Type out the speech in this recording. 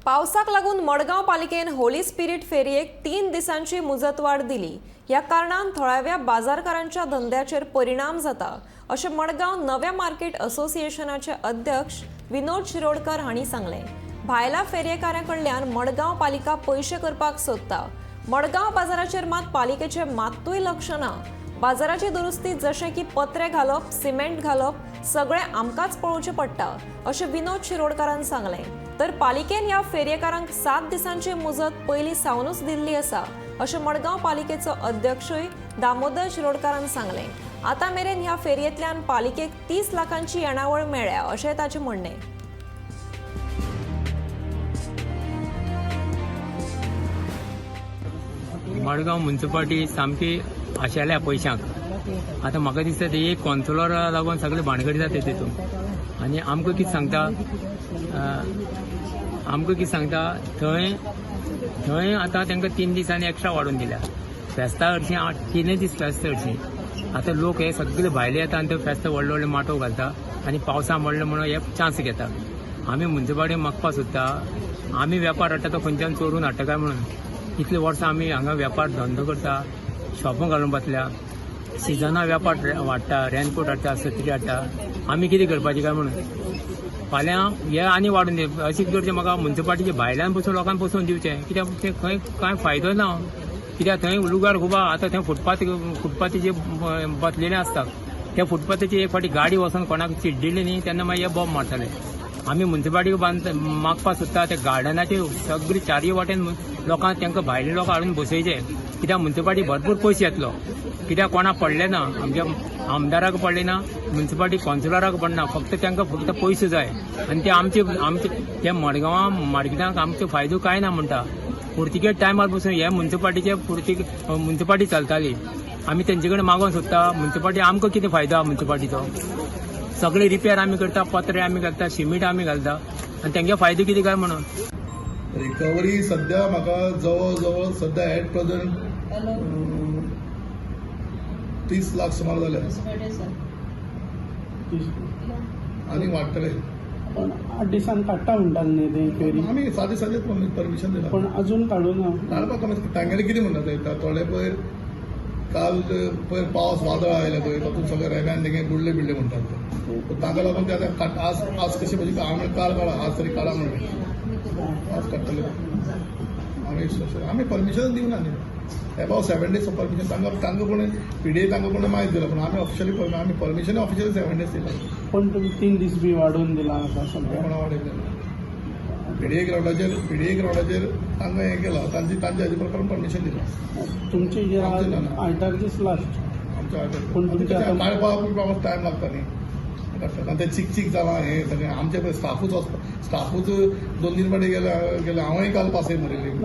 पावसाक लागून मडगांव पालिकेन होली स्पिरिट फेरयेक 3 दिसांची मुजतवाड दिली. ह्या कारणान थळाव्या बाजारकारांच्या धंद्याचेर परिणाम जाता अशें मडगांव नव्या मार्केट असोसिएशनाचे अध्यक्ष विनोद शिरोडकर हांणी सांगलें. भायल्या फेरयेकारां कडल्यान मडगांव पालिका पयशे करपाक सोदता. मडगांव बाजाराचेर मात पालिकेचें मात्तूय लक्ष ना. बाजाराची दुरुस्ती जशें की पत्रे घालप, सिमेंट घालप सगळें आमकांच पळोवचें पडटा अशें विनोद शिरोडकारान सांगलें. तर पालिकेन ह्या फेरयेकारांक 7 दिसांची मुजत पयलीं सावनूच दिल्ली आसा अशें मडगांव पालिकेचो अध्यक्षूय दामोदर शिरोडकारान सांगलें. आतां मेरेन ह्या फेरयेंतल्यान पालिकेक 30 लाखांची येणावळ मेळ्ळ्या अशें ताचें म्हणणें. मडगांव म्युन्सिपाल्टी सामकी आशेल्या पयशांक. आतां म्हाका दिसता ते एक कॉन्सुलरा लागून सगळे भानगडी जाता तितून. आनी आमकां कितें सांगता, आमकां कितें सांगता, थंय थंय आतां तांकां 3 दिसांनी एक्स्ट्रा वाडोवन दिल्या. फेस्ता हरशीं 3 दीस फेस्त हरशीं. आतां लोक हे सगळे भायले येता आनी ते फेस्त व्हडले व्हडले माटोव घालता आनी पावसा म्हणलें म्हणून हे चान्स घेता. आमी म्युन्सिपाल्टी मागपा सोदता, आमी वेपार हाडटा तो खंयच्यान चोरून हाडटा काय म्हणून. इतले वर्सां आमी हांगा वेपार धंदो करता, शॉपां घालून बसल्या, सिजना वेपार वाडटा, रेनकोट हाडटा, सत्री हाडटा. आमी कितें करपाचें काय म्हणून. फाल्यां हे आनी वाडून दी अशें करचें. म्हाका म्युन्सिपाल्टीचे भायल्यान पसून लोकांक पसून दिवचें, कित्याक ते खंय कांय फायदो ना. कित्याक थंय लुगार खूब आतां थंय फुटपाथीचे बसलेले आसता, त्या फुटपाथीची एक फावटी गाडी वचोन कोणाक चिड्डिली न्ही तेन्ना मागीर हे बॉम्ब मारताले. आमी म्युन्सिपाल्टीक मागपाक सोदता ते गार्डनाचे सगळे चारय वाटेन लोकांक तांकां भायले लोक हाडून बसयचे, कित्याक म्युन्सिपाल्टी भरपूर पयशे येतलो. कित्याक कोणाक पडले ना, आमच्या आमदाराक पडले ना, म्युन्सिपाल्टी कॉन्सुलराक पडना, फक्त तांकां फक्त पयशे जाय. आनी ते आमचे आमचे ते मडगांवां मार्केटाक आमचो फायदो कांय ना म्हणटा. पुर्तुगेज टायमार पसून हे म्युन्सिपाल्टीचे म्युन्सिपाल्टी चलताली. आमी तेंचे कडेन मागोवन सोदता म्युन्सिपाल्टी आमकां कितें फायदो आहा म्युन्सिपाल्टीचो. सगळे रिपेर आमी करता, पत्रे आमी घालता, शिमीट आमी घालता, आनी तेंगे फायदो कितें काय म्हणून. रिकवरी सध्या म्हाका जवळ जवळ सध्या एट प्रेझेंट 30 लाख सुमार जाले आनी वाडटले. पण 8 दिसान काडटा म्हणटाले न्ही ते फेरी. आमी 7 दिसांचेच परमिशन दिला. पण अजून काडूं ना. काडपाक कमी तांगेले कितें म्हणटा ते थोडे पयर काल पयर पावस वादळ आयलें पळय तातूंत सगळे रेब्यान तेंगे बुडले बिडले म्हणटात ते, ताका लागून ते आतां आज आज कशें म्हणजे आमी काल काडा, आज तरी काडा म्हणलें, आज काडटले. आमी परमिशन दिवना न्ही, एबाव 7 डेज परमिशन तांकां तांकां कोणें पीडीए तांकां कोणें मायज दिला, पण आमी ऑफिशियली आमी परमिशन ऑफिशियली 7 डेज दिला. पण तुमी 3 दीस बी वाडोवन दिला आतां सध्या. कोणा वाडयलें पीडीए ग्रावंडाचेर, पीडीए ग्रावंडाचेर तांकां हें केलां, तांची तांच्या हाजे प्रकारान परमिशन दिलां. तुमची जे आमचें ना. आयतारचीच लास्ट. आमच्या पूण तुमच्या आतां- काडपाक टायम लागता न्ही, काडटा. आनी तें चिकचीक जालां हें सगळें. आमचें पळय स्टाफूच 2-3 फावटी गेले गेले. हांवूय काल पासय मारिल्ली.